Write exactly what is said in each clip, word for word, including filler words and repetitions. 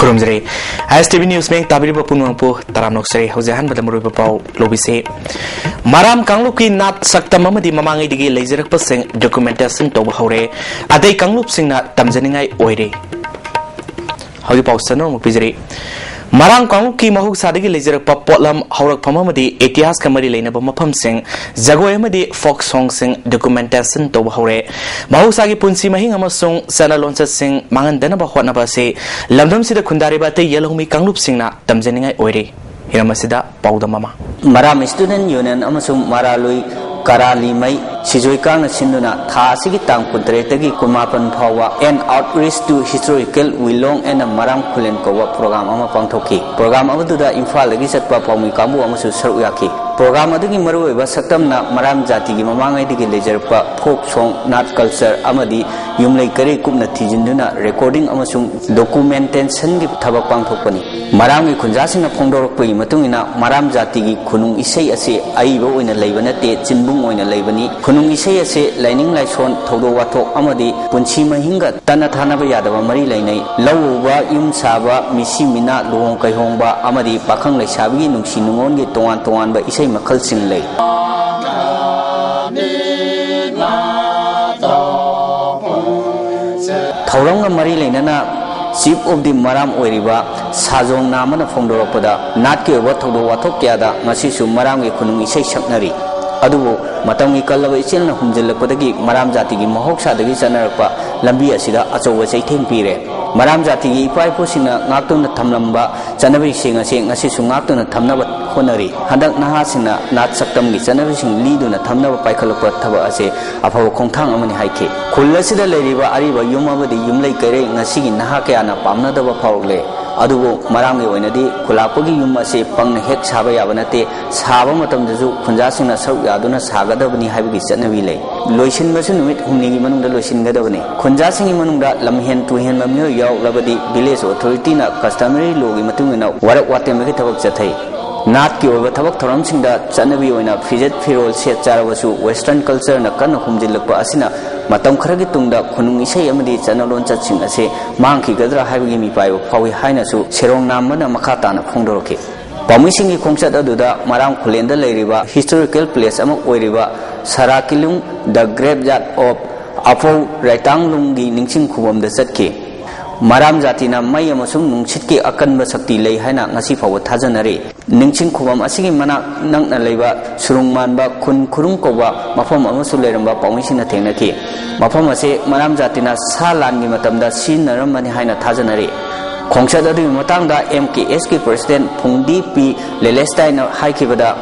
ꯈꯨꯔꯨꯝꯖꯔꯤ꯫ ꯑꯥꯏ ꯑꯦꯁ T V news ꯃꯌꯦꯛ ꯇꯥꯕꯤꯔꯤꯕ ꯄꯨꯝꯅꯃꯛꯄꯨ ꯇꯔꯥꯝꯅ ꯑꯣꯛꯆꯔꯤ꯫ ꯍꯧꯖꯤꯛ ꯑꯍꯥꯟꯕꯗ ꯃꯔꯨꯑꯣꯏꯕ ꯄꯥꯎ ꯂꯧꯕꯤꯁꯤ꯫ ꯃꯔꯥꯝ ꯀꯥꯡꯂꯨꯞꯀꯤ ꯅꯥꯠ ꯁꯛꯇꯝ ꯑꯃꯗꯤ ꯃꯃꯥꯡꯉꯩꯗꯒꯤ ꯂꯩꯖꯔꯛꯄꯁꯤꯡ ꯗꯣꯀꯨꯃꯦꯟꯇꯦꯁꯟ ꯇꯧꯕ ꯍꯧꯔꯦ꯫ ꯑꯇꯩ ꯀꯥꯡꯂꯨꯞꯁꯤꯡꯅ ꯇꯝꯖꯅꯤꯡꯉꯥꯏ ꯑꯣꯏꯔꯦ꯫ ꯍꯧꯖꯤꯛ ꯄꯥꯎ ꯆꯟꯅꯕ ꯑꯃꯨꯛ ꯄꯤꯖꯔꯤ꯫ ꯃꯔꯥꯝ ꯀꯥꯡꯂꯨꯞꯀꯤ ꯃꯍꯧꯁꯥꯗꯒꯤ ꯂꯩꯖꯔꯛꯄ ꯄꯣꯠꯂꯝ, ꯍꯧꯔꯛꯐꯝ ꯑꯃꯗꯤ ꯏꯇꯤꯍꯥꯁꯀ ꯃꯔꯤ ꯂꯩꯅꯕ ꯃꯐꯝꯁꯤꯡ, ꯖꯒꯣꯏ ꯑꯃꯗꯤ ꯐꯣꯛ ꯁꯣꯡꯁꯤꯡ ꯗꯣꯀꯨꯃꯦꯟꯇꯦꯁꯟ ꯇꯧꯕ ꯍꯧꯔꯦ꯫ ꯃꯍꯧꯁꯥꯒꯤ ꯄꯨꯟꯁꯤ ꯃꯍꯤꯡ ꯑꯃꯁꯨꯡ ꯆꯠꯅ ꯂꯣꯟꯆꯠꯁꯤꯡ ꯃꯥꯡꯍꯟꯗꯅꯕ ꯍꯣꯠꯅꯕ ꯑꯁꯤ ꯂꯝꯗꯝꯁꯤꯗ ꯈꯨꯟꯗꯥꯔꯤꯕ ꯑꯇꯩ ꯌꯦꯜꯍꯧꯃꯤ ꯀꯥꯡꯂꯨꯞꯁꯤꯡꯅ ꯇꯝꯖꯅꯤꯡꯉꯥꯏ ꯑꯣꯏꯔꯤ꯫ ꯍꯤꯔꯝ ꯑꯁꯤꯗ ꯄꯥꯎꯗꯝ ꯑꯃ꯫ ꯃꯔꯥꯝ ꯁ꯭ꯇꯨꯗꯦꯟꯠ ꯌꯨꯅꯤꯌꯟ ꯑꯃꯁꯨꯡ ꯃꯔꯥꯂꯨꯏ ꯀꯔꯥꯂꯤꯃꯩ ꯁꯤꯖꯣꯏ ꯀꯥꯡꯅ ꯁꯤꯟꯗꯨꯅ ꯊꯥ ꯑꯁꯤꯒꯤ ꯇꯥꯡ ꯀꯨꯟꯇꯔꯦꯠꯇꯒꯤ ꯀꯨꯟꯃꯥꯄꯟ ꯐꯥꯎꯕ An Outreach to Historical Wilong and Maram Khullen ꯀꯧꯕ ꯄ꯭ꯔꯣꯒ꯭ꯔꯥꯝ ꯑꯃ ꯄꯥꯡꯊꯣꯛꯈꯤ꯫ ꯄ꯭ꯔꯣꯒ꯭ꯔꯥꯝ ꯑꯗꯨꯗ ꯏꯝꯐꯥꯜꯗꯒꯤ ꯆꯠꯄ ꯄꯥꯎꯃꯤ ꯀꯥꯡꯕꯨ ꯑꯃꯁꯨ ꯁꯔꯨꯛ ꯌꯥꯈꯤ꯫ ꯄ꯭ꯔꯣꯒ꯭ꯔꯥꯝ ꯑꯗꯨꯒꯤ ꯃꯔꯨꯑꯣꯏꯕ ꯁꯛꯇꯝꯅ ꯃꯔꯥꯝ ꯖꯥꯇꯤꯒꯤ ꯃꯃꯥꯡꯉꯩꯗꯒꯤ ꯂꯩꯖꯔꯛꯄ ꯐꯣꯛ ꯁꯣꯡ, ꯅꯥꯠ ꯀꯜꯆꯔ ꯑꯃꯗꯤ ꯌꯨꯝꯂꯩ ꯀꯩꯔꯩ ꯀꯨꯞꯅ ꯊꯤꯖꯤꯟꯗꯨꯅ ꯔꯦꯀꯣꯔꯗꯤꯡ ꯑꯃꯁꯨꯡ ꯗꯣꯀꯨꯃꯦꯟꯇꯦꯁꯟꯒꯤ ꯊꯕꯛ ꯄꯥꯡꯊꯣꯛꯄꯅꯤ꯫ ꯃꯔꯥꯝꯒꯤ ꯈꯨꯟꯖꯥꯁꯤꯡꯅ ꯐꯣꯡꯗꯣꯔꯛꯄꯒꯤ ꯃꯇꯨꯡ ꯏꯟꯅ, ꯃꯔꯥꯝ ꯖꯥꯇꯤꯒꯤ ꯈꯨꯅꯨꯡ ꯏꯁꯩ ꯑꯁꯤ ꯑꯏꯕ ꯑꯣꯏꯅ ꯂꯩꯕ ꯅꯠꯇꯦ, ꯆꯤꯟꯕꯨꯡ ꯑꯣꯏꯅ ꯂꯩꯕꯅꯤ꯫ ꯈꯨꯅꯨꯡ ꯏꯁꯩ ꯑꯁꯤ ꯂꯥꯏꯅꯤꯡ ꯂꯥꯏꯁꯣꯟ, ꯊꯧꯗꯣꯛ ꯋꯥꯊꯣꯛ ꯑꯃꯗꯤ ꯄꯨꯟꯁꯤ ꯃꯍꯤꯡꯒ ꯇꯠꯅ ꯊꯥꯅꯕ ꯌꯥꯗꯕ ꯃꯔꯤ ꯂꯩꯅꯩ꯫ ꯂꯧ ꯎꯕ, ꯌꯨꯝ ꯁꯥꯕ, ꯃꯤꯁꯤ ꯃꯤꯅꯥ, ꯂꯨꯍꯣꯡ ꯀꯩꯍꯣꯡꯕ ꯑꯃꯗꯤ ꯄꯥꯈꯪ ꯂꯩꯁꯥꯕꯤꯒꯤ ꯅꯨꯡꯁꯤ ꯅꯨꯡꯉꯣꯟꯒꯤ ꯇꯣꯉꯥꯟ ꯇꯣꯉꯥꯟꯕ ꯏꯁꯩ ꯃꯈꯜꯁꯤꯡ ꯂꯩ꯫ ꯊꯧꯔꯝꯒ ꯃꯔꯤ ꯂꯩꯅꯅ Chief of the ꯃꯔꯥꯝ ꯑꯣꯏꯔꯤꯕ ꯁꯥꯖꯣꯡ ꯅꯥꯃꯅ ꯐꯣꯡꯗꯣꯔꯛꯄꯗ, ꯅꯥꯠꯀꯤ ꯑꯣꯏꯕ ꯊꯧꯗꯣꯛ ꯋꯥꯊꯣꯛ ꯀꯌꯥꯗ ꯉꯁꯤꯁꯨ ꯃꯔꯥꯝꯒꯤ ꯈꯨꯅꯨꯡ ꯏꯁꯩ ꯁꯛꯅꯔꯤ꯫ ꯑꯗꯨꯕꯨ ꯃꯇꯝꯒꯤ ꯀꯜꯂꯕ ꯏꯆꯦꯜꯅ ꯍꯨꯝꯖꯤꯜꯂꯛꯄꯗꯒꯤ ꯃꯔꯥꯝ ꯖꯥꯇꯤꯒꯤ ꯃꯍꯧꯁꯥꯗꯒꯤ ꯆꯠꯅꯔꯛꯄ ꯂꯝꯕꯤ ꯑꯁꯤꯗ ꯑꯆꯧꯕ ꯆꯩꯊꯦꯡ ꯄꯤꯔꯦ꯫ ꯃꯔꯥꯝ ꯖꯥꯇꯤꯒꯤ ꯏꯄꯥ ꯏꯄꯨꯁꯤꯡꯅ ꯉꯥꯛꯇꯨꯅ ꯊꯝꯂꯝꯕ ꯆꯠꯅꯕꯤꯁꯤꯡ ꯑꯁꯤ ꯉꯁꯤꯁꯨ ꯉꯥꯛꯇꯨꯅ ꯊꯝꯅꯕ ꯍꯣꯠꯅꯔꯤ꯫ ꯍꯟꯗꯛ ꯅꯍꯥꯁꯤꯡꯅ ꯅꯥꯠ ꯁꯛꯇꯝꯒꯤ ꯆꯠꯅꯕꯤꯁꯤꯡ ꯂꯤꯗꯨꯅ ꯊꯝꯅꯕ ꯄꯥꯏꯈꯠꯂꯛꯄ ꯊꯕꯛ ꯑꯁꯤ ꯑꯐꯕ ꯈꯣꯡꯊꯥꯡ ꯑꯃꯅꯤ ꯍꯥꯏꯈꯤ꯫ ꯈꯨꯜ ꯑꯁꯤꯗ ꯂꯩꯔꯤꯕ ꯑꯔꯤꯕ ꯌꯨꯝ ꯑꯃꯗꯤ ꯌꯨꯝꯂꯩ ꯀꯩꯔꯩ ꯉꯁꯤꯒꯤ ꯅꯍꯥ ꯀꯌꯥꯅ ꯄꯥꯝꯅꯗꯕ ꯐꯥꯎꯔꯛꯂꯦ꯫ ꯑꯗꯨꯕꯨ ꯃꯔꯥꯝꯒꯤ ꯑꯣꯏꯅꯗꯤ ꯈꯨꯂꯥꯛꯄꯒꯤ ꯌꯨꯝ ꯑꯁꯤ ꯄꯪꯅ ꯍꯦꯛ ꯁꯥꯕ ꯌꯥꯕ ꯅꯠꯇꯦ, ꯁꯥꯕ ꯃꯇꯝꯗꯁꯨ ꯈꯨꯟꯖꯥꯁꯤꯡꯅ ꯁꯔꯨꯛ ꯌꯥꯗꯨꯅ ꯁꯥꯒꯗꯕꯅꯤ ꯍꯥꯏꯕꯒꯤ ꯆꯠꯅꯕꯤ ꯂꯩ꯫ ꯂꯣꯏꯁꯤꯟꯕꯁꯨ ꯅꯨꯃꯤꯠ ꯍꯨꯝꯅꯤꯒꯤ ꯃꯅꯨꯡꯗ ꯂꯣꯏꯁꯤꯟꯒꯗꯕꯅꯤ꯫ ꯈꯨꯟꯖꯥꯁꯤꯡꯒꯤ ꯃꯅꯨꯡꯗ ꯂꯝꯍꯦꯟ ꯇꯨꯍꯦꯟꯕ ꯃꯤꯑꯣꯏ ꯌꯥꯎꯔꯛꯂꯕꯗꯤ village authority ꯅ customary law ꯒꯤ ꯃꯇꯨꯡ ꯏꯟꯅ ꯋꯥꯔꯛ ꯋꯥꯇꯦꯝꯕꯒꯤ ꯊꯕꯛ ꯆꯠꯊꯩ꯫ ꯅꯥꯠꯀꯤ ꯑꯣꯏꯕ ꯊꯕꯛ ꯊꯧꯔꯝꯁꯤꯡꯗ ꯆꯠꯅꯕꯤ ꯑꯣꯏꯅ ꯐꯤꯖꯦꯠ ꯐꯤꯔꯣꯜ ꯁꯦꯠ ꯆꯥꯔꯕꯁꯨ, Western culture ꯅ ꯀꯟꯅ ꯍꯨꯝꯖꯤꯜꯂꯛꯄ ꯑꯁꯤꯅ ꯃꯇꯝ ꯈꯔꯒꯤ ꯇꯨꯡꯗ ꯈꯨꯅꯨꯡ ꯏꯁꯩ ꯑꯃꯗꯤ ꯆꯠꯅ ꯂꯣꯟꯆꯠꯁꯤꯡ ꯑꯁꯤ ꯃꯥꯡꯈꯤꯒꯗ꯭ꯔꯥ ꯍꯥꯏꯕꯒꯤ ꯃꯤꯄꯥꯏꯕ ꯐꯥꯎꯏ ꯍꯥꯏꯅꯁꯨ ꯁꯦꯔꯣꯡ ꯅꯥꯝꯕꯅ ꯃꯈꯥ ꯇꯥꯅ ꯐꯣꯡꯗꯣꯔꯛꯈꯤ꯫ ꯄꯥꯎꯃꯤꯁꯤꯡꯒꯤ ꯈꯣꯡꯆꯠ ꯑꯗꯨꯗ ꯃꯔꯥꯝ ꯈꯨꯂꯦꯟꯗ ꯂꯩꯔꯤꯕ historical place ꯑꯃ ꯑꯣꯏꯔꯤꯕ ꯁꯔꯥꯀꯤꯂꯨꯡ, the graveyard of ꯑꯐꯧ ꯔꯥꯏꯇꯥꯡꯂꯨꯡꯒꯤ ꯅꯤꯡꯁꯤꯡ ꯈꯨꯕꯝꯗ ꯆꯠꯈꯤ꯫ ꯃꯔꯥꯝ ꯖꯥꯇꯤꯅ ꯃꯩ ꯑꯃꯁꯨꯡ ꯅꯨꯡꯁꯤꯠꯀꯤ ꯑꯀꯟꯕ ꯁꯛꯇꯤ ꯂꯩ ꯍꯥꯏꯅ ꯉꯁꯤ ꯐꯥꯎꯕ ꯊꯥꯖꯅꯔꯤ꯫ ꯅꯤꯡꯁꯤꯡ ꯈꯨꯕꯝ ꯑꯁꯤꯒꯤ ꯃꯅꯥꯛ ꯅꯛꯅ ꯂꯩꯕ ꯁꯨꯔꯨꯡ ꯃꯥꯟꯕ ꯈꯨꯟ ꯈꯨꯔꯨꯡ ꯀꯧꯕ ꯃꯐꯝ ꯑꯃꯁꯨ ꯂꯩꯔꯝꯕ ꯄꯥꯎꯃꯤꯁꯤꯡꯅ ꯊꯦꯡꯅꯈꯤ꯫ ꯃꯐꯝ ꯑꯁꯤ ꯃꯔꯥꯝ ꯖꯥꯇꯤꯅ ꯁꯥ ꯂꯥꯟꯒꯤ ꯃꯇꯝꯗ ꯁꯤꯖꯤꯟꯅꯔꯝꯕꯅꯤ ꯍꯥꯏꯅ ꯊꯥꯖꯅꯔꯤ꯫ ꯈꯣꯡꯆꯠ ꯑꯗꯨꯒꯤ ꯃꯇꯥꯡꯗ M K S ꯀꯤ president ꯐꯨꯡꯗꯤ ꯄꯤ ꯂꯦꯂꯦꯁꯇꯥꯏꯅ ꯍꯥꯏꯈꯤꯕꯗ,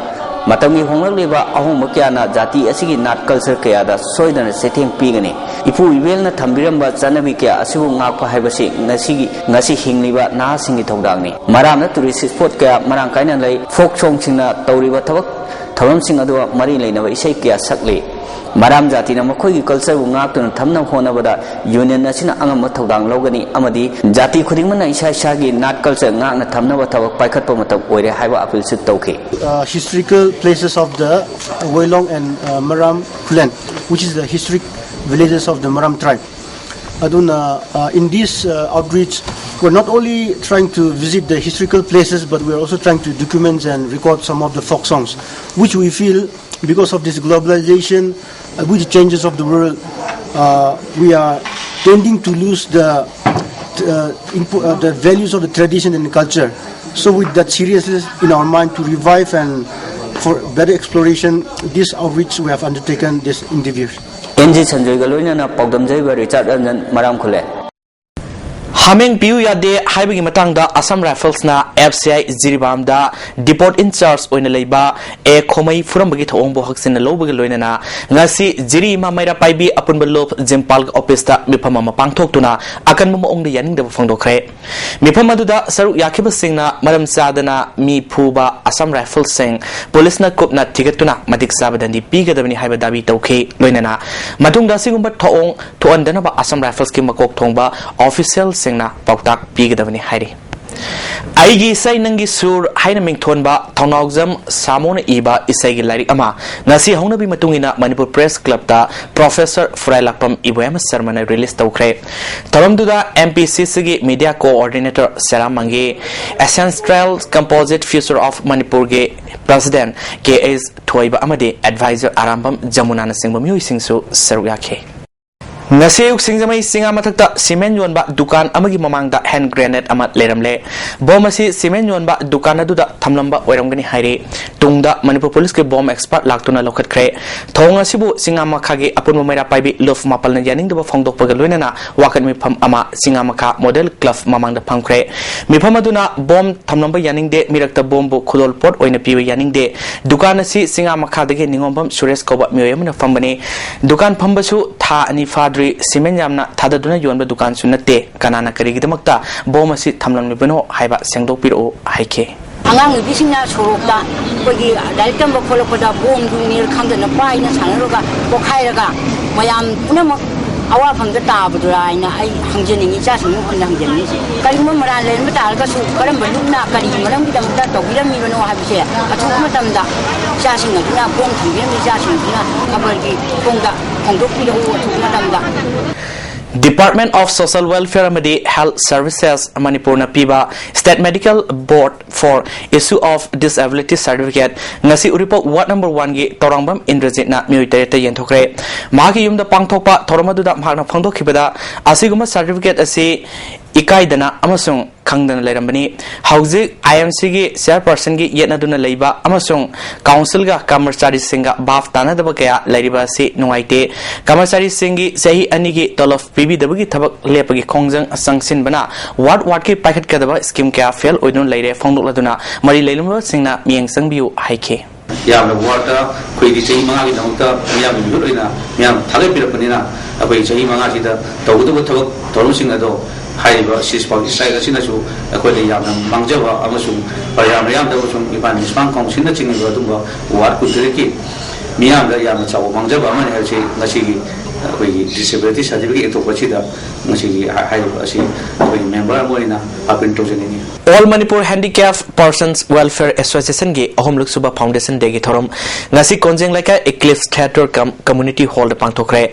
ꯃꯇꯝꯒꯤ ꯍꯣꯡꯂꯛꯂꯤꯕ ꯑꯍꯣꯡꯕ ꯀꯌꯥꯅ ꯖꯥꯇꯤ ꯑꯁꯤꯒꯤ ꯅꯥꯠ culture ꯀꯌꯥꯗ ꯁꯣꯏꯗꯅ ꯆꯩꯊꯦꯡ ꯄꯤꯒꯅꯤ꯫ ꯏꯄꯨ ꯏꯕꯦꯜꯅ ꯊꯝꯕꯤꯔꯝꯕ ꯆꯠꯅꯕꯤ ꯀꯌꯥ ꯑꯁꯤꯕꯨ ꯉꯥꯛꯄ ꯍꯥꯏꯕꯁꯤ ꯉꯁꯤꯒꯤ, ꯉꯁꯤ ꯍꯤꯡꯂꯤꯕ ꯅꯍꯥꯁꯤꯡꯒꯤ ꯊꯧꯗꯥꯡꯅꯤ꯫ ꯃꯔꯥꯝꯅ tourist spot ꯀꯌꯥ ꯃꯔꯥꯡ ꯀꯥꯏꯅ ꯂꯩ꯫ Folk song ꯁꯤꯡꯅ ꯇꯧꯔꯤꯕ ꯊꯕꯛ ꯊꯧꯔꯝꯁꯤꯡ ꯑꯗꯨꯒ ꯃꯔꯤ ꯂꯩꯅꯕ ꯏꯁꯩ ꯀꯌꯥ ꯁꯛꯂꯤ꯫ ꯃꯔꯥꯝ ꯖꯥꯇꯤꯅ ꯃꯈꯣꯏꯒꯤ culture ꯕꯨ ꯉꯥꯛꯇꯨꯅ ꯊꯝꯅꯕ ꯍꯣꯠꯅꯕꯗ union ꯑꯁꯤꯅ ꯑꯉꯝꯕ ꯊꯧꯗꯥꯡ ꯂꯧꯒꯅꯤ ꯑꯃꯗꯤ ꯖꯥꯇꯤ ꯈꯨꯗꯤꯡꯃꯛꯅ ꯏꯁꯥ ꯏꯁꯥꯒꯤ ꯅꯥꯠ culture ꯉꯥꯛꯅ ꯊꯝꯅꯕ ꯊꯕꯛ ꯄꯥꯏꯈꯠꯄ ꯃꯇꯝ ꯑꯣꯏꯔꯦ ꯍꯥꯏꯕ appeal ꯁꯨ ꯇꯧꯈꯤ꯫ Uh, historical places of the Woilong and, uh, Maram Khullen, which is the historic villages of the Maram tribe. ꯑꯗꯨꯅ, uh, in this, uh, outreach, we're not only trying to visit the historical places, but we're also trying to document and record some of the folk songs, which we feel, because of this globalization, uh, with the changes of the world, uh, we are tending to lose the, uh, impo- uh, the values of the tradition and culture. So, with that seriousness in our mind to revive and for better exploration, this outreach we have undertaken this endeavor. N G ꯁꯟꯖꯣꯏꯒ ꯂꯣꯏꯅꯅ ꯄꯥꯎꯗꯝꯖꯔꯤꯕ ꯔꯤꯆꯥꯔꯗ ꯔꯟꯖꯟ, ꯃꯔꯥꯝ ꯈꯨꯂꯦꯟ꯫ ꯍꯥꯃꯦꯡ ꯄꯤꯌꯨ ꯌꯥꯗꯦ ꯍꯥꯏꯕꯒꯤ ꯃꯇꯥꯡꯗ Assam Rifles ꯅ F C I ꯖꯤꯔꯤꯕꯥꯝꯗ depot in charge ꯑꯣꯏꯅ ꯂꯩꯕ ꯑꯦ ꯈꯣꯃꯩ ꯐꯨꯔꯝꯕꯒꯤ ꯊꯧꯑꯣꯡꯕꯨ ꯍꯛꯆꯤꯟꯅ ꯂꯧꯕꯒ ꯂꯣꯏꯅꯅ ꯉꯁꯤ ꯖꯤꯔꯤ ꯏꯃꯥ ꯃꯩꯔꯥ ꯄꯥꯏꯕꯤ ꯑꯄꯨꯟꯕ ꯂꯨꯞ ꯖꯤꯝꯄꯥꯜꯒꯤ office ꯇ ꯃꯤꯐꯝ ꯑꯃ ꯄꯥꯡꯊꯣꯛꯇꯨꯅ ꯑꯀꯟꯕ ꯃꯑꯣꯡꯗ ꯌꯥꯅꯤꯡꯗꯕ ꯐꯣꯡꯗꯣꯛꯈ꯭ꯔꯦ꯫ ꯃꯤꯐꯝ ꯑꯗꯨꯗ ꯁꯔꯨꯛ ꯌꯥꯈꯤꯕꯁꯤꯡꯅ ꯃꯔꯝ ꯆꯥꯗꯅ ꯃꯤ ꯐꯨꯕ Assam Rifles ꯁꯤꯡ ꯄꯨꯂꯤꯁꯅ ꯀꯨꯞꯅ ꯊꯤꯒꯠꯇꯨꯅ ꯃꯇꯤꯛ ꯆꯥꯕ ꯗꯟꯗꯤ ꯄꯤꯒꯗꯕꯅꯤ ꯍꯥꯏꯕ ꯗꯥꯕꯤ ꯇꯧꯈꯤ꯫ ꯂꯣꯏꯅꯅ ꯃꯇꯨꯡꯗ ꯑꯁꯤꯒꯨꯝꯕ ꯊꯧꯑꯣꯡ ꯊꯣꯛꯍꯟꯗꯅꯕ Assam Rifles ꯀꯤ ꯃꯀꯣꯛ ꯊꯣꯡꯕ official ꯁꯤꯡꯅ ꯄꯥꯎꯇꯥꯛ ꯄꯤꯒꯗꯕꯅꯤ ꯍꯥꯏꯔꯤ꯫ ꯑꯩꯒꯤ ꯏꯁꯩ ꯅꯪꯒꯤ ꯁꯨꯔ ꯍꯥꯏꯅ ꯃꯤꯡꯊꯣꯟꯕ ꯊꯧꯅꯥꯎꯖꯝ ꯁꯥꯃꯨꯅ ꯏꯕ ꯏꯁꯩꯒꯤ ꯂꯥꯏꯔꯤꯛ ꯑꯃ ꯉꯁꯤ ꯍꯧꯅꯕꯤ ꯃꯇꯨꯡ ꯏꯟꯅ ꯃꯅꯤꯄꯨꯔ ꯄ꯭ꯔꯦꯁ ꯀ꯭ꯂꯕꯇ ꯄ꯭ꯔꯣꯐꯦꯁꯔ ꯐꯨꯔꯥꯏꯂꯥꯛꯄꯝ ꯏꯕꯣꯌꯥꯝ ꯁꯔꯃꯅ ꯔꯤꯂꯤꯖ ꯇꯧꯈ꯭ꯔꯦ꯫ ꯊꯧꯔꯝꯗꯨꯗ ꯑꯦꯝ ꯄꯤ ꯁꯤ ꯁꯤꯒꯤ media coordinator Seram Mangi, ancestral composite future of ꯃꯅꯤꯄꯨꯔꯒꯤ ꯄ꯭ꯔꯁꯤꯗꯦꯟꯠ ꯀꯦ ꯑꯦꯁ ꯊꯣꯏꯕ ꯑꯃꯗꯤ ꯑꯦꯗꯚꯥꯏꯖꯔ ꯑꯔꯥꯝꯕꯝ ꯖꯃꯨꯅꯥꯅꯆꯤꯡꯕ ꯃꯤꯑꯣꯏꯁꯤꯡꯁꯨ ꯁꯔꯨꯛ ꯌꯥꯈꯤ꯫ ꯉꯁꯤ ꯑꯌꯨꯛ ꯁꯤꯡꯖꯃꯩ ꯆꯤꯡꯉꯥ ꯃꯊꯛꯇ ꯁꯤꯃꯦꯟ ꯌꯣꯟꯕ ꯗꯨꯀꯥꯟ ꯑꯃꯒꯤ ꯃꯃꯥꯡꯗ ꯍꯦꯟ ꯒ꯭ꯔꯦꯅꯦꯗ ꯑꯃ ꯂꯩꯔꯝꯂꯦ꯫ ꯕꯣꯝ ꯑꯁꯤ ꯁꯤꯃꯦꯟ ꯌꯣꯟꯕ ꯗꯨꯀꯥꯟ ꯑꯗꯨꯗ ꯊꯝꯂꯝꯕ ꯑꯣꯏꯔꯝꯒꯅꯤ ꯍꯥꯏꯔꯤ꯫ ꯇꯨꯡꯗ ꯃꯅꯤꯄꯨꯔ ꯄꯨꯂꯤꯁꯀꯤ ꯕꯣꯝ ꯑꯦꯛꯁꯄꯔꯠ ꯂꯥꯛꯇꯨꯅ ꯂꯧꯈꯠꯈ꯭ꯔꯦ꯫ ꯊꯧꯑꯣꯡ ꯑꯁꯤꯕꯨ ꯆꯤꯡꯉꯥ ꯃꯈꯥꯒꯤ ꯑꯄꯨꯟꯕ ꯃꯩꯔꯥ ꯄꯥꯏꯕꯤ ꯂꯨꯞ ꯃꯥꯄꯜꯅ ꯌꯥꯅꯤꯡꯗꯕ ꯐꯣꯡꯗꯣꯛꯄꯒ ꯂꯣꯏꯅꯅ ꯋꯥꯀꯠ ꯃꯤꯐꯝ ꯑꯃ ꯆꯤꯡꯉꯥ ꯃꯈꯥ ꯃꯣꯗꯦꯜ ꯀ꯭ꯂꯕ ꯃꯃꯥꯡꯗ ꯐꯝꯈ꯭ꯔꯦ꯫ ꯃꯤꯐꯝ ꯑꯗꯨꯅ ꯕꯣꯝ ꯊꯝꯂꯝꯕ ꯌꯥꯅꯤꯡꯗꯦ, ꯃꯤꯔꯛꯇ ꯕꯣꯝꯕꯨ ꯈꯨꯗꯣꯜ ꯄꯣꯠ ꯑꯣꯏꯅ ꯄꯤꯕ ꯌꯥꯅꯤꯡꯗꯦ, ꯗꯨꯀꯥꯟ ꯑꯁꯤ ꯆꯤꯡꯉꯥ ꯃꯈꯥꯗꯒꯤ ꯅꯤꯉꯣꯝꯕꯝ ꯁꯨꯔꯦꯁ ꯀꯧꯕ ꯃꯤꯑꯣꯏ ꯑꯃꯅ ꯐꯝꯕꯅꯤ꯫ ꯗꯨꯀꯥꯟ ꯐꯝꯕꯁꯨ ꯊꯥ ꯑꯅꯤ ꯐꯥꯗ꯭ꯔꯤ, ꯁꯤꯃꯦꯟ ꯌꯥꯝꯅ ꯊꯥꯗꯗꯨꯅ ꯌꯣꯟꯕ ꯗꯨꯀꯥꯟꯁꯨ ꯅꯠꯇꯦ꯫ ꯀꯅꯥꯅ ꯀꯔꯤꯒꯤꯗꯃꯛꯇ ꯕꯣꯝ ꯑꯁꯤ ꯊꯝꯂꯝꯂꯤꯕꯅꯣ ꯍꯥꯏꯕ ꯁꯦꯡꯗꯣꯛꯄꯤꯔꯛꯎ ꯍꯥꯏꯈꯤ꯫ ꯑꯉꯥꯡ ꯅꯨꯄꯤꯁꯤꯡꯅ ꯁꯣꯔꯣꯛꯇ ꯑꯩꯈꯣꯏꯒꯤ ꯂꯥꯏꯔꯤꯛ ꯇꯝꯕ ꯈꯣꯠꯂꯛꯄꯗ ꯕꯣꯝꯗꯨ ꯅꯦꯔ ꯈꯪꯗꯅ ꯄꯥꯏꯅ ꯁꯥꯟꯅꯔꯒ ꯄꯣꯈꯥꯏꯔꯒ ꯃꯌꯥꯝ ꯄꯨꯝꯅꯃꯛ ꯑꯋꯥꯐꯝꯗ ꯇꯥꯕꯗꯨꯔꯥ ꯍꯥꯏꯅ ꯑꯩ ꯍꯪꯖꯅꯤꯡꯉꯤ, ꯏꯆꯥꯁꯤꯡꯕꯨ ꯍꯟꯅ ꯍꯪꯖꯅꯤꯡꯉꯤꯁꯦ꯫ ꯀꯔꯤꯒꯨꯝꯕ ꯃꯔꯥꯜ ꯂꯩꯔꯝꯕ ꯇꯥꯔꯒꯁꯨ ꯀꯔꯝꯕ ꯂꯨꯞꯅ ꯀꯔꯤ ꯃꯔꯝꯒꯤꯗꯃꯛꯇ ꯇꯧꯕꯤꯔꯝꯃꯤꯕꯅꯣ ꯍꯥꯏꯕꯁꯦ ꯑꯊꯨꯕ ꯃꯇꯝꯗ ꯏꯆꯥꯁꯤꯡ ꯑꯗꯨꯅ ꯕꯣꯝ ꯊꯝꯕꯤꯔꯝꯃꯤ ꯏꯆꯥꯁꯤꯡ ꯑꯗꯨꯅ ꯈꯕꯔꯒꯤ ꯊꯣꯡꯗ ꯐꯣꯡꯗꯣꯛꯄꯤꯔꯛꯎ ꯑꯊꯨꯕ ꯃꯇꯝꯗ꯫ Department of Social Welfare ꯑꯃꯗꯤ Health Services ꯃꯅꯤꯄꯨꯔꯅ ꯄꯤꯕ State Medical Board for Issue of Disability Certificate ꯉꯁꯤ ꯎꯔꯤꯄꯣꯛ ꯋꯥꯔꯗ ꯅꯝꯕꯔ ꯋꯥꯟꯒꯤ ꯇꯧꯔꯥꯡꯕꯝ ꯏꯟꯗ꯭ꯔꯖꯤꯠꯅ ꯃꯤꯑꯣꯏ ꯇꯔꯦꯠꯇ ꯌꯦꯟꯊꯣꯛꯈ꯭ꯔꯦ꯫ ꯃꯍꯥꯛꯀꯤ ꯌꯨꯝꯗ ꯄꯥꯡꯊꯣꯛꯄ ꯊꯧꯔꯝ ꯑꯗꯨꯗ ꯃꯍꯥꯛꯅ ꯐꯣꯡꯗꯣꯛꯈꯤꯕꯗ, ꯑꯁꯤꯒꯨꯝꯕ ꯁꯥꯔꯇꯤꯐꯤꯀꯦꯠ ꯑꯁꯤ ꯏꯀꯥꯏꯗꯅ ꯑꯃꯁꯨꯡ ꯈꯪꯗꯅ ꯂꯩꯔꯝꯕꯅꯤ꯫ ꯍꯧꯖꯤꯛ ꯑꯥꯏ ꯑꯦꯝ ꯁꯤꯒꯤ ꯆꯤꯌꯔꯄꯔꯁꯟꯒꯤ ꯌꯦꯠꯅꯗꯨꯅ ꯂꯩꯕ ꯑꯃꯁꯨꯡ ꯀꯥꯎꯟꯁꯤꯜꯒ ꯀꯔꯃꯆꯥꯔꯤꯁꯤꯡꯒ ꯚꯥꯞ ꯇꯥꯅꯗꯕ ꯀꯌꯥ ꯂꯩꯔꯤꯕ ꯑꯁꯤ ꯅꯨꯡꯉꯥꯏꯇꯦ꯫ ꯀꯔꯃꯆꯥꯔꯤꯁꯤꯡꯒꯤ ꯆꯍꯤ ꯑꯅꯤꯒꯤ ꯇꯣꯂꯣꯞ ꯄꯤꯕꯤꯗꯕꯒꯤ ꯊꯕꯛ ꯂꯦꯞꯄꯒꯤ ꯈꯣꯡꯖꯪ ꯆꯪꯁꯤꯟꯕꯅ ꯋꯥꯔꯗ ꯋꯥꯔꯗꯀꯤ ꯄꯥꯏꯈꯠꯀꯗꯕ ꯁ꯭ꯀꯤꯝ ꯀꯌꯥ ꯐꯦꯜ ꯑꯣꯏꯗꯨꯅ ꯂꯩꯔꯦ ꯐꯣꯡꯗꯣꯛꯂꯗꯨꯅ ꯃꯔꯤ ꯂꯩꯅꯕꯁꯤꯡꯅ ꯃꯤꯠꯌꯦꯡ ꯆꯪꯕꯤꯌꯨ ꯍꯥꯏꯈꯤ꯫ ꯌꯥꯝꯅ ꯋꯥꯔꯗ ꯑꯩꯈꯣꯏꯒꯤ ꯆꯍꯤ ꯃꯉꯥꯒꯤꯗꯃꯛꯇ ꯃꯤꯌꯥꯝꯒꯤ ꯃꯤꯍꯨꯠ ꯑꯣꯏꯅ ꯃꯤꯌꯥꯝ ꯊꯥꯒꯠꯄꯤꯔꯛꯄꯅꯤꯅ ꯑꯩꯈꯣꯏ ꯆꯍꯤ ꯃꯉꯥꯁꯤꯗ ꯇꯧꯒꯗꯕ ꯊꯕꯛ ꯊꯧꯔꯝꯁꯤꯡ ꯑꯗꯣ ꯍꯥꯏꯔꯤꯕ ceasefire strike ꯑꯁꯤꯅꯁꯨ ꯑꯩꯈꯣꯏꯗ ꯌꯥꯝꯅ ꯃꯥꯡꯖꯕ ꯑꯃꯁꯨꯡ ꯄ꯭ꯔꯖꯥ ꯃꯤꯌꯥꯝꯗ ꯑꯃꯁꯨꯡ ꯏꯝꯐꯥꯜ ꯃ꯭ꯌꯨꯅꯤꯁꯤꯄꯥꯜ ꯀꯥꯎꯟꯁꯤꯜꯅꯆꯤꯡꯕ ꯑꯗꯨꯒꯨꯝꯕ ꯋꯥꯔꯗ ꯀꯨꯟꯇꯔꯦꯠꯀꯤ ꯃꯤꯌꯥꯝꯗ ꯌꯥꯝꯅ ꯆꯥꯎꯕ ꯃꯥꯡꯖꯕ ꯑꯃꯅꯤ ꯍꯥꯏꯕꯁꯤ ꯉꯁꯤꯒꯤ ꯑꯩꯈꯣꯏꯒꯤ ꯗꯤꯁꯦꯕꯤꯂꯤꯇꯤ ꯁꯥꯔꯇꯤꯐꯤꯀꯦꯠ ꯌꯦꯟꯊꯣꯛꯄꯁꯤꯗ ꯉꯁꯤꯒꯤ ꯍꯥ-, ꯍꯥꯏꯔꯤꯕ ꯑꯁꯤ ꯑꯩꯈꯣꯏꯒꯤ ꯃꯦꯝꯕꯔ ꯑꯃ ꯑꯣꯏꯅ ꯍꯥꯔꯄꯤꯟ ꯇꯧꯖꯅꯤꯡꯉꯤ꯫ All Manipur Handicap Persons Welfare Associationꯒꯤ ꯑꯍꯨꯝꯂꯛ ꯁꯨꯕ Foundation Dayꯒꯤ ꯊꯧꯔꯝ ꯉꯁꯤ ꯀꯣꯟꯖꯦꯡ ꯂꯩꯀꯥꯏ Eclipse Theatre cum Community Hallꯗ ꯄꯥꯡꯊꯣꯛꯈ꯭ꯔꯦ꯫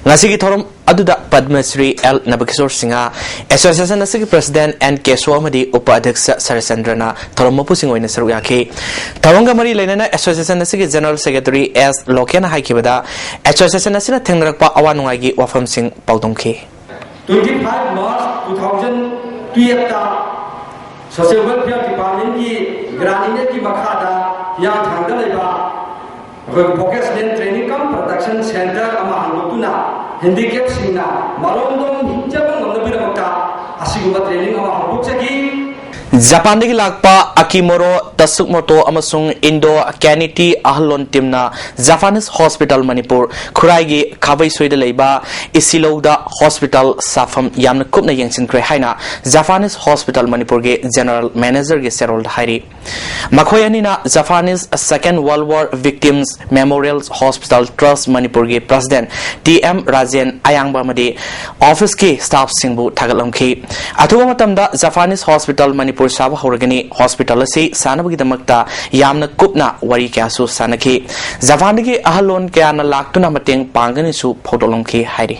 ꯉꯁꯤꯒꯤ ꯊꯧꯔꯝ ꯑꯗꯨꯗ ꯄꯗꯃ ꯁ꯭ꯔꯤ ꯑꯦꯜ ꯅꯕꯀꯤꯁꯣꯔ ꯁꯤꯡꯍ, Association ꯑꯁꯤꯒꯤ President ꯑꯦꯟ ꯀꯦꯁꯣ ꯑꯃꯗꯤ ꯎꯄ ꯑꯙ꯭ꯌꯛꯁ ꯁꯔꯆꯟꯗ꯭ꯔꯅ ꯊꯧꯔꯝ ꯃꯄꯨꯁꯤꯡ ꯑꯣꯏꯅ ꯁꯔꯨꯛ ꯌꯥꯈꯤ꯫ ꯊꯧꯔꯝꯒ ꯃꯔꯤ ꯂꯩꯅꯅ Association ꯑꯁꯤꯒꯤ General Secretary ꯑꯦꯁ ꯂꯣꯀꯦꯟꯅ ꯍꯥꯏꯈꯤꯕꯗ, Association ꯑꯁꯤꯅ ꯊꯦꯡꯅꯔꯛꯄ ꯑꯋꯥ ꯅꯨꯡꯉꯥꯏꯒꯤ ꯋꯥꯐꯝꯁꯤꯡ ꯄꯥꯎꯗꯝꯈꯤ꯫ Twenty five March two thousand twelve ꯇ Social Welfare Departmentꯀꯤ grant initiative ꯃꯈꯥꯗ ꯍꯤꯌꯥꯡꯊꯥꯡꯗ ꯂꯩꯕ ꯑꯩꯈꯣꯏ Vocational Training cum Production Center ꯑꯃ ꯍꯥꯡꯗꯣꯛꯇꯨꯅ handicapꯁꯤꯡꯅ ꯃꯔꯣꯝꯗꯣꯝ ꯍꯤꯡꯖꯕ ꯉꯝꯅꯕꯒꯤꯗꯃꯛꯇ ꯑꯁꯤꯒꯨꯝꯕ training ꯑꯃ ꯍꯧꯗꯣꯛꯆꯈꯤ꯫ ꯖꯄꯥꯟꯗꯒꯤ ꯂꯥꯛꯄ ꯑꯀꯤꯃꯣꯔꯣ ꯇꯁꯨꯛꯃꯣꯇꯣ ꯑꯃꯁꯨꯡ ꯏꯟꯗꯣ ꯀꯦꯅꯤꯇꯤ ꯑꯍꯜꯂꯣꯟ ꯇꯤꯝꯅ Japanese Hospital ꯃꯅꯤꯄꯨꯔ ꯈꯨꯔꯥꯏꯒꯤ ꯈꯥꯕꯩꯁꯣꯏꯗ ꯂꯩꯕ ꯏꯁꯤꯂꯧꯗ hospital ꯁꯥꯐꯝ ꯌꯥꯝꯅ ꯀꯨꯞꯅ ꯌꯦꯡꯁꯤꯟꯈ꯭ꯔꯦ ꯍꯥꯏꯅ Japanese Hospital ꯃꯅꯤꯄꯨꯔꯒꯤ General Managerꯒꯤ ꯆꯦꯔꯣꯜꯗ ꯍꯥꯏꯔꯤ꯫ ꯃꯈꯣꯏ ꯑꯅꯤꯅ Japanese Second World War Victims Memorial Hospital Trust ꯃꯅꯤꯄꯨꯔꯒꯤ President ꯇꯤ ꯑꯦꯝ ꯔꯥꯖꯦꯟ ꯑꯌꯥꯡꯕ ꯑꯃꯗꯤ officeꯀꯤ staffꯁꯤꯡꯕꯨ ꯊꯥꯒꯠꯂꯝꯈꯤ꯫ ꯑꯊꯨꯕ ꯃꯇꯝꯗ Japanese Hospital ꯃꯅꯤꯄꯨꯔ ꯁꯥꯕ ꯍꯧꯔꯒꯅꯤ꯫ Hospital ꯑꯁꯤ ꯁꯥꯅꯕꯒꯤꯗꯃꯛꯇ ꯌꯥꯝꯅ ꯀꯨꯞꯅ ꯋꯥꯔꯤ ꯀꯌꯥꯁꯨ ꯁꯥꯟꯅꯈꯤ꯫ ꯖꯄꯥꯟꯗꯒꯤ ꯑꯍꯜꯂꯣꯟ ꯀꯌꯥꯅ ꯂꯥꯛꯇꯨꯅ ꯃꯇꯦꯡ ꯄꯥꯡꯒꯅꯤꯁꯨ ꯐꯣꯡꯗꯣꯛꯂꯝꯈꯤ ꯍꯥꯏꯔꯤ꯫